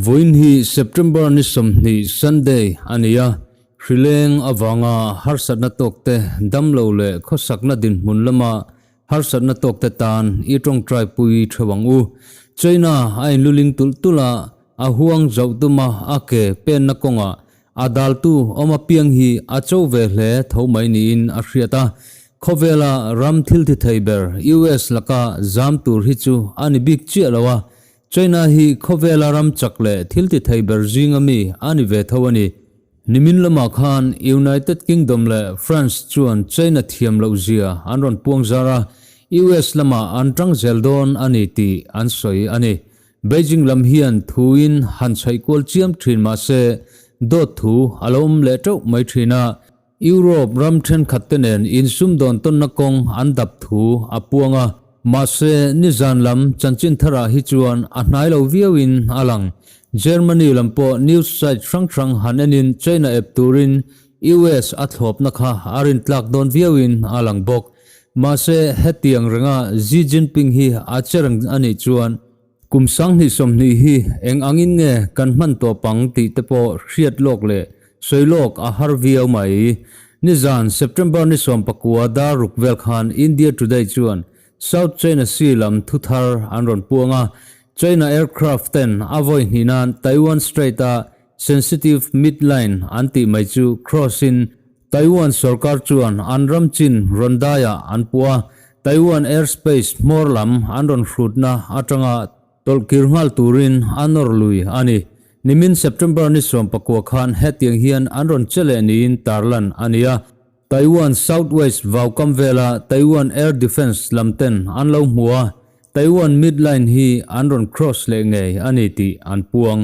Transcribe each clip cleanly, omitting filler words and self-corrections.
Vawiin hi September ni 20 Sunday a ni a, hrileng avanga harsatna tawkte damlo leh khawsakna dinhmun lama harsatna tawkte tan i tawngtai pui theuh ang u. China a inluling tulh tulh a, a huang zauh tuma a ke penna kawngah A daltu awm apiang hi a cho ve hle tho mai niin a hriat a, khawvela ram thil thi thei ber US laka zam tur hi chu a ni bik chiah lo a, China hi khawvela ram chak leh thil ti thei ber zinga mi a ni ve tho a ni. Nimin lamah khan United Kingdom leh France chuan China thiam loh zia an rawn puang zar a, US lamah an tang zel dawn a ni tih an sawi a ni. Beijing lam hian thuin han chhaih kual chiam thin mah se, dawt thu a lo awm leh teuh mai thin a. Europe ram thenkhat te nen insumdawn tawnna kawng an dap thu a puang a. Mahse, nizan lam chanchin tharah hi chuan a hnai lo viauin a lang. Germany lam pawh news site hrang hrang han enin China ep turin US a thlawpna kha a rintlak dawn viauin a lang bawk. Mahse, hetiang renga Xi Jinping hi a che reng a nih chuan kum 2020 hi eng angin nge kan hman tawp ang tih te pawh hriat lawk leh sawi lawk a har viau mai. Nizan September ni 19 dar ruk vel khan India Today chuan South China Sea lam thu thar an rawn puang a, China aircraft ten a vawi hnih nan Taiwan Strait-a sensitive midline an tih mai chu cross-in Taiwan sorkar chuan an ram chin rawn daiah an puh a, Taiwan airspace hmawr lam an rawn hrutna atanga tawlhkir nghal turin a nawr lui a ni. Nimin September ni 19 khan hetiang hian an rawn che leh niin tarlan a ni a, Taiwan southwest vaukam vela Taiwan air defence lam ten an lo hmu a, Taiwan midline hi an rawn cross leh ngei a ni tih an puang.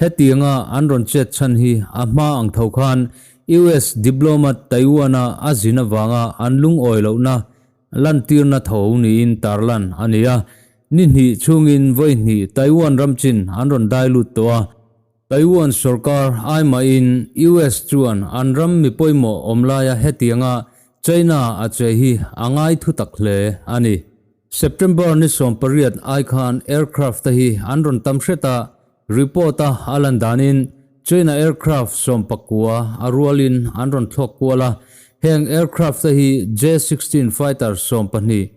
Hetianga an rawn chet chhan hi a hma ang tho khan US diplomat Taiwan-a a zin avanga an lungawi lohna lantirna tho niin tarlan a ni a. Ni hnih chhungin vawi hnih Taiwan ram chin an rawn dai lut tawh a. Taiwan sorkar aimahin US chuan an ram mi pawimawh awm laia hetianga China a che hi a ngai thu tak hle a ni. September ni 18 ai khan aircraft te hi an rawn tam hret a, report a a lan danin China aircraft 19 a rualin an rawn thlawk kual a, heng aircraft te hi J-16 fighter 12,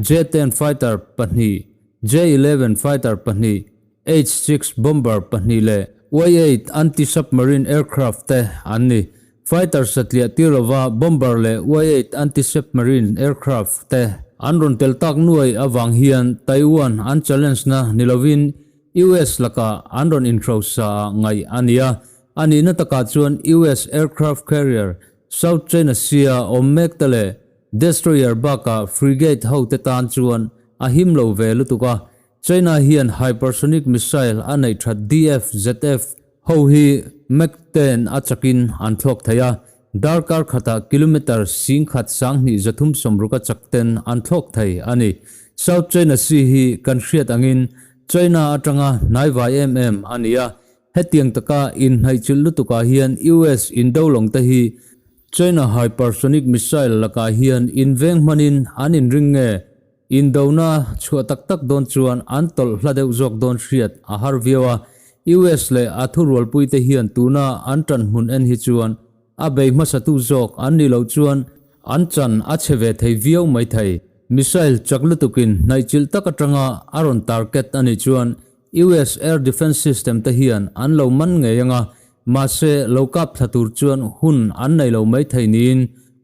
J-10 fighter pahnih, J-11 fighter pahnih, H-6 bomber pahnih leh Y-8 anti-submarine aircraft te an ni. Fighter satliah tir lova bomber leh Y-8 anti-submarine aircraft te an rawn tel tak nuai avang hian Taiwan an challenge na ni lovin US lakah an rawn inhrosa ah ngaih a ni a. A nihna takah chuan US aircraft carrier South China Sea-a awm mek te leh destroyer bakah frigate ho te tan chuan a him lo ve lutuk a. China hian hypersonic missile a neih that DF, ZF ho hi Mach 10 a chakin an thlawk thei a, darkar khatah kilometre 10,000 2360 a chak ten an thlawk thei a ni. South China Sea hi kan hriat angin China atanga hnaivai em em a ni a, hetiang taka inhnaihchilh lutukah hian US indolawng te hi China hypersonic missile lakah hian inveng hmanin an inring nge? Indona chhuah tak tak dawn chuan an tawlh hla deuh zawk dawn hriat a har viau a, US leh a thurualpuite hian tuna an tan hmun en hi chuan a bei hmasatu zawk an nih loh chuan an chan a chhe ve thei viau mai thei. Missile chak lutukin hnaihchilh tak atanga a rawn target a nih chuan US air defence system te hian an lo man ngei anga, mahse lo kap thla tur chuan hun an nei lo mai thei niin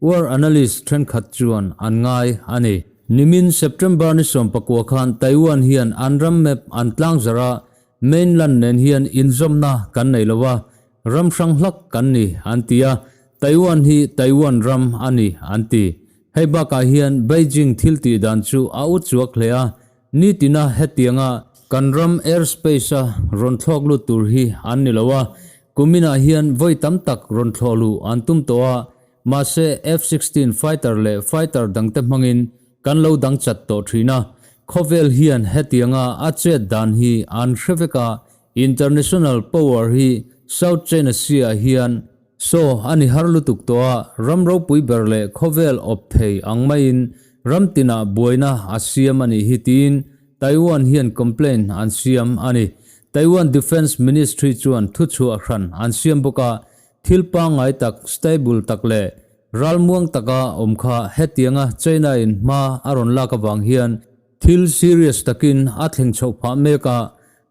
War analyst thenkhat chuan an ngai a ni. Nimin September ni 19 khan Taiwan hian an ram map an tlang zarh a, mainland nen hian inzawmna kan nei lo a, ram hrang hlak kan ni an ti a, Taiwan hi Taiwan ram a ni an ti. Hei bakah hian Beijing thil tih dan chu a u chuak hle a, nitina hetianga kan ram airspace a rawn thlawk lut tur hi an ni lo a, kuminah hian vawi tam tak rawn thlawh luh an tum tawh a, Mahse, F-16 fighter leh fighter dangte hmangin kan lo dang chat tawh thin a, khawvel hian hetianga a chet dan hi an hre vek a, international power hi South China Sea-ah hian saw a ni har lutuk tawh a, ram ropui ber leh khawvel awp thei ang maiin ram tinah buaina a siam a nih hi tiin Taiwan hian complaint an siam a ni. Taiwan Defence Ministry chuan thuchhuah hran an siam bawk a, thil pangngai tak, stable tak leh ralmuang taka awm kha hetianga China-in hma a rawn lak avang hian thil serious takin a thleng chhoh phah mek a,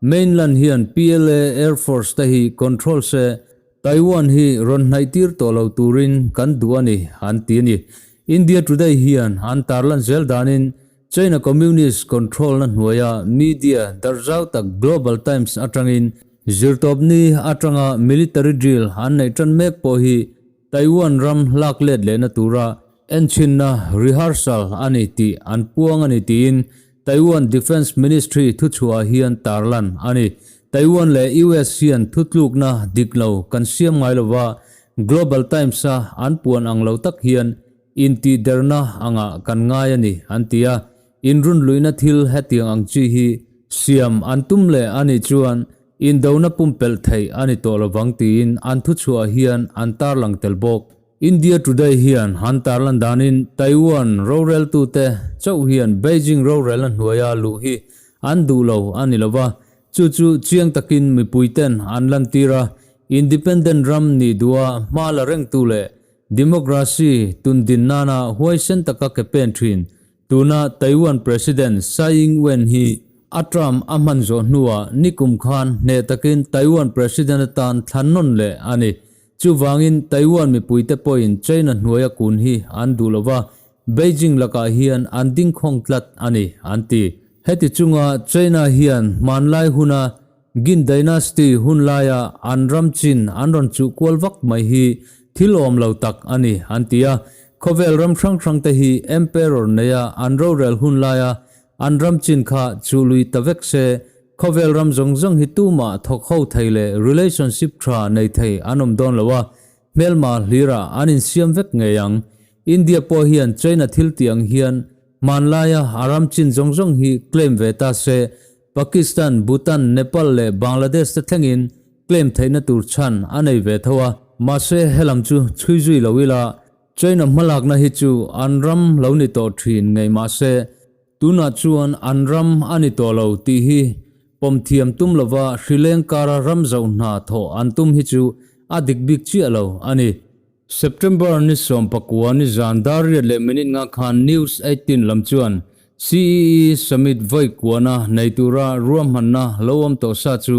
mainland hian PLA Air Force te hi control se Taiwan hi rawn hnaihtir tawh lo turin kan duh a ni, an ti a ni. India Today hian an tarlan zel danin China Communist control-na hnuaia media darhzau tak Global Times atangin zirtawpni atanga military drill an neih tan mek pawh hi Taiwan ram lak let lehna tura enchhinna rehearsal a ni tih an puang a ni tiin Taiwan Defence Ministry thuchhuah hian tarlan a ni. Taiwan leh US hian thutlukna dik lo kan siam ngai lova, Global Times-a an puan ang lo tak hian intihderna angah kan ngai a ni, an ti a. Inrunluihna thil hetiang ang chi hi siam an tum leh a nih chuan indona pumpelh theih a ni tawh lovang tiin an thuchhuah hian an tarlang tel bawk. India Today hian han tarlan danin Taiwan roreltute chauh hian Beijing rorelna hnuaia luh hi an duh lo a ni lo va, chu chu chiang takin mipuiten an lantir a, independent ram nih duha hma la rengtu leh democracy tundin nana huaisen taka ke pen thin Tuna Taiwan President Tsai Ing-wen hi a term a hman zawh hnuah nikum khan hneh takin Taiwan President atan thlan nawn leh a ni. Chuvangin Taiwan mipuite pawhin China hnuaia kun hi an duh lo va, Beijing lakah hian an dingkhawng tlat a ni, an ti. Heti chunga China hian hmanlai huna Qin Dynasty hun laia an ram chin an rawn chuh kual vak mai hi thil awm lo tak a ni, an ti a. Khawvel ram hrang hrang te hi Emperor neia an rorel hun laia an ram chin kha chuh lui ta vek se, khawvel ram zawng zawng hi tumah thawk ho thei leh relationship tha nei thei an awm dawn lo a, hmelma hlirah an insiam vek ngei ang. India pawh hian China thil tih ang hian hmanlaia a ram chin zawng zawng hi claim ve ta se, Pakistan, Bhutan, Nepal leh Bangladesh te thlengin claim theihna tur chhan a nei ve tho a. Mahse, helam chu chhui zui lo ila, China hmalakna hi chu an ram lo ni tawh thin ngei mahse, tunah chuan an ram a ni tawh lo tih hi pawm thiam tum lova hri leng kara ram zoh hna thawh an tum hi chu a dik bik chiah lo a ni. September ni 19 ni zan dar riat leh minute nga khan News 18 lam chuan CEE Summit vawi kuana nei tura ruahmanna lo awm tawh sa chu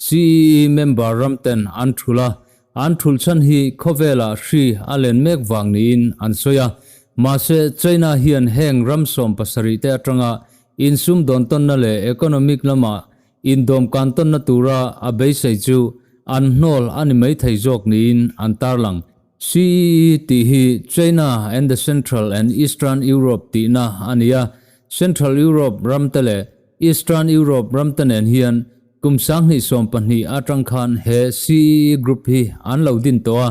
CEE member ram ten an thul a, an thul chhan hi khawvelah hri a len mek vang niin an sawi a. Mahse, China hian heng ram 70 te atanga insum dawntawnna leh economic lama Indawm kan tawnna tura a beisei chu an hnawl a ni mai thei zawk niin an tarlang. CEE tih hi China and the Central and Eastern Europe tihna a ni a, Central Europe ramte leh Eastern Europe ramte nen hian kum 2012 atang khan he CEE group hi an lo din tawh a,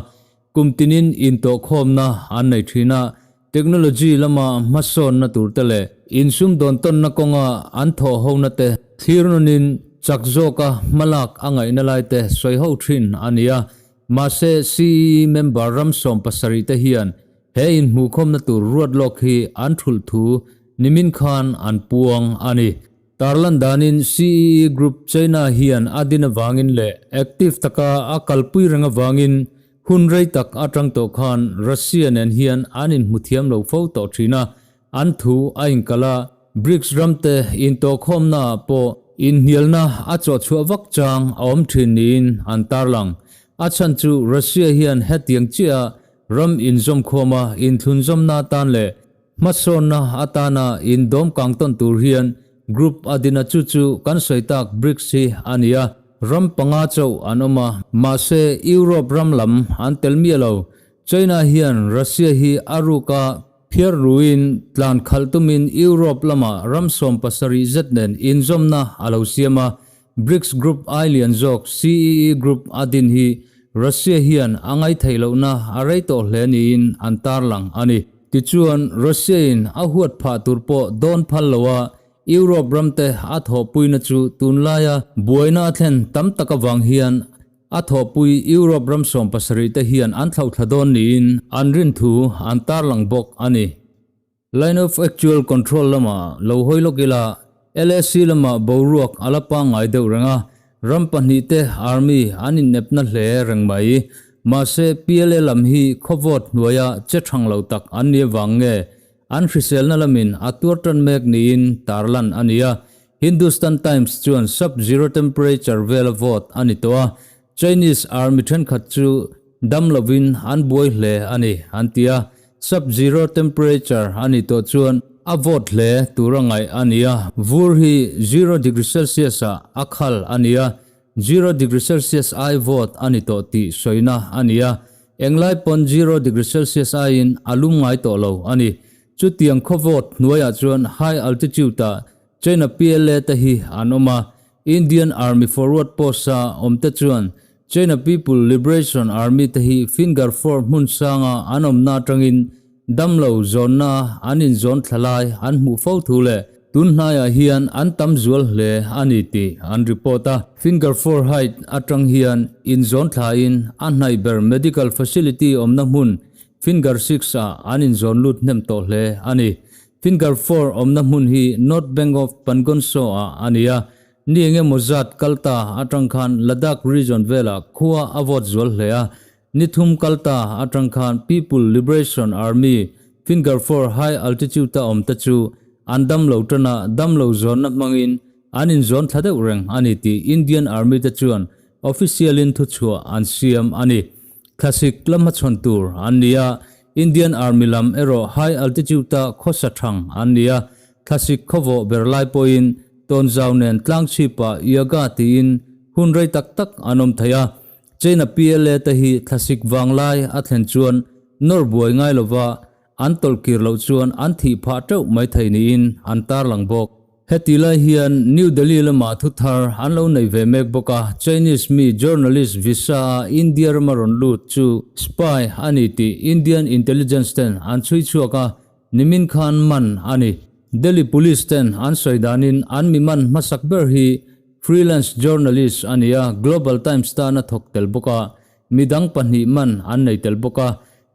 Kum tinin intawhkhawmna an nei thin a, technology lama hmasawnna turte leh insumdawn tawnna kawnga an thawhhona te thlir nawnin chak zawka hmalak a ngaihna laite sawi ho thin a ni a. Mahse, CEE member ram 70 te hian he inhmuhkhawmna tur ruat lawk hi an thulh thu nimin khan an puang a ni. Tarlan danin CEE Group China hian a din avangin leh active taka a kalpui reng avangin hun rei tak atang tawh khan Russia nen hian an inhmu thiam lo fo tawh thin a, an thu a inkal a, BRICS ramte intawhkhawmna ah pawh inhnialna a chawhchhuah vak chang a awm thin niin an tarlang. A chhan chu Russia hian hetiang chiah ram inzawmkhawma inthlunzawmna atan leh Hmasawnna atana indawm kang tawn tur hian group a din a chu chu kan sawi tak BRICS hi a ni a, ram panga chauh an awm a, mahse Europe ram lam an tel miah lo. China hian Russia hi a ruka phiar ruin tlan khalh tumin Europe lama ram 70 zet nen inzawmna a lo siam a, BRICS group ai lian zawk CEE group a din hi Russia hian a ngaihtheih lohna a rei tawh hle niin an tarlang a ni. Tichuan, Russia-in a huat phah tur pawh dawn phal lo a, Europe ramte a thawhpuina chu tunlaia buaina a thlen tam tak avang hian a thawhpui Europe ram 70 te hian an thlauhthla dawn niin an rin thu an tarlang bawk a ni. Line of Actual Control lamah lo hawi lawk ila, LAC lamah boruak a la pangngai deuh reng a, ram pahnihte army an innepna hle reng mai. Mahse, PLA lam hi khawvawt hnuaia che thang lo tak an ni avang nge an hriselna lamin a tuar tan mek niin tarlan a ni a. Hindustan Times chuan sub-zero temperature vela vawt a ni tawh a, Chinese army thenkhat chu dam lovin an buai hle a ni an ti a, sub-zero temperature a nih tawh chuan a vawt hle tur a ngaih a ni a, vur hi zero degree Celsius ah a khal a ni a, zero degree Celsius ai vawt a ni tawh tih sawina a ni a, englai pawn zero degree Celsius aiin a lum ngai tawh lo a ni. Chutiang khaw vawt hnuaiah chuan high altitude ah China PLA te hi an awm a, Indian Army Forward Post-a awmte chuan China People Liberation Army te hi Finger Four hmun sanga an awmna atangin damlo zawnna an inzawn thla lai an hmuh fo thu leh tun hnaiah hian an tam zual hle a ni tih an report a. Finger Four Height atang hian inzawn thlain a hnaih ber medical facility awmna hmun Finger Six-ah an inzawn lut hnem tawh hle a ni. Finger Four awmna hmun hi North Bank of Pangonso ah a ni a, ni eng emaw zat kal ta atang khan Ladakh region velah khua a vawt zual hle a, ni thum kal ta atang khan People Liberation Army Finger Four high altitude a awm te chu an dam lo tan a, dam lo zawnna hmangin an inzawn thla deuh reng a ni tih Indian Army te chuan official in thuchhuah an siam a ni. Thlasik la hmachhawn tur an ni a, Indian Army lam erawh high altitude-a khawsa thang an ni a, thlasik khawvawh ber lai pawhin tawnzau nen tlangchhipa yoga tiin hun rei tak tak an awm thei a. China PLA te hi thlasik vang lai a thlen chuan nawr buai ngai lova an tawlhkir loh chuan an thih phah teuh mai thei niin an tarlang bawk. Heti lai hian New Delhi lamah thu thar an lo nei ve mek bawk a, Chinese mi journalist visa a India rama rawn lut chu spy a ni tih Indian intelligence ten an chhui chhuak a, nimin khan man a ni. Delhi Police ten an sawi danin an mi man hmasak ber hi freelance journalist a ni a, Global Times tan a thawk tel bawk a, midang pahnih man an nei tel bawk a,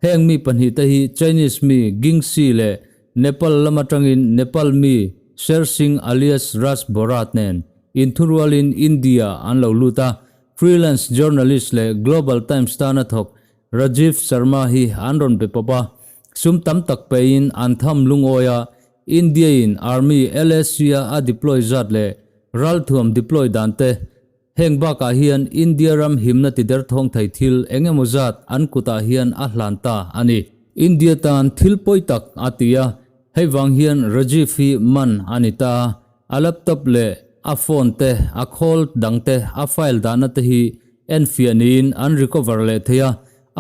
heng mi pahnih te hi Chinese mi Gingxi leh Nepal lam atangin Nepal mi Sher Singh alias Raj Bharat nen inthurualin India an lo lut a, freelance journalist leh Global Times tana thawk Rajiv Sharma hi an rawn be pawp a, sum tam tak pein an tham lungawi a, India-in Army LAC-a a deploy zat leh ralthuam deploy dan te Heng bakah hian India ram himna ti derthawng thei thil eng emaw zat an kutah hian a hlan ta a ni. India tan thil pawi tak a ti a, hei vang hian Rajiv hi man a ni ta. A laptop leh a phone te, a khawl dang te, a file dahna te hi enfiah niin an recover leh thei a,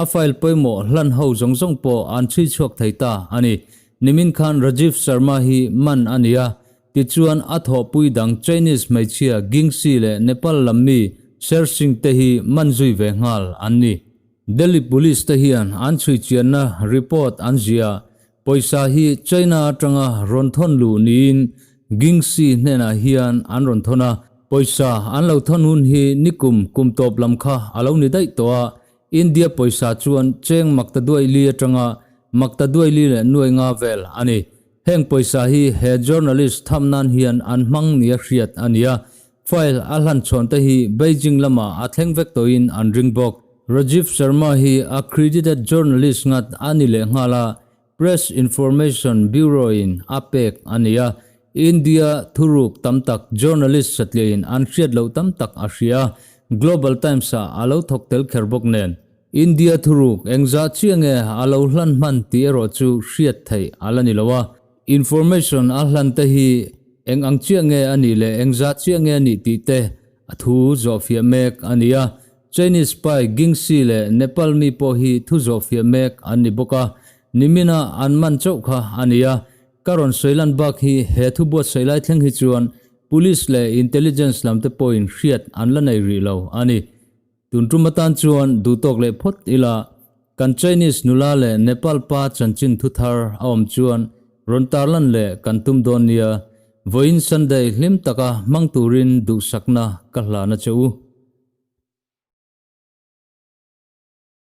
a file pawimawh hlan ho zawng zawng pawh an chhui chhuak thei ta a ni. Nimin khan Rajiv Sharma hi man a ni a, Tichuan, a thawhpui dang Chinese hmeichhia Gingxi leh Nepal lam mi Sher Singh te hi man zui ve nghal an ni. Delhi Police te hian an chhui chianna report an ziah. Pawisa hi China atanga rawn thawn luh niin Gingxi hnenah hian an rawn thawn a. Pawisa an lo thawn hun hi nikum kum tawp lam kha a lo ni daih tawh a, India pawisa chuan cheng maktaduaili atanga maktaduaili leh nuai nga vel a ni. Heng pawisa hi he journalist tham nan hian an hmang nia hriat a ni a, file a hlan chhawn te hi Beijing lamah a thleng vek tawhin an ring bawk. Rajiv Sharma hi accredited journalist ngat a ni leh nghal a, Press Information Bureau-in a pek a ni a, India thuruk tam tak journalist satliahin an hriat loh tam tak a hria a, Global Times-ah a lo thawk tel kher bawk nen. India thuruk engzah chiah nge a lo hlan hman tih erawh chu hriat theih a la ni lo a. Information a hlan te hi eng ang chiah nge a nih leh engzah chiah nge a nih tih te a thu zawhfiah mek a ni a. Chinese spy Gingxi leh Nepal mi pawh hi thu zawhfiah mek an ni bawk a. Nimina an man chauh kha a ni a. Ka rawn sawi lan bak hi he thu buatsaih lai thleng hi chuan Police leh Intelligence lam te pawhin hriat an la nei rih lo a ni. Tun tum atan chuan duhtawk leh phawt ila, kan Chinese nula leh Nepal pa chanchin thu thar a awm chuan rawn tarlan leh kan tum dawn nia, vawiin Sunday hlim taka hmang turin duhsakna ka hlan a che u.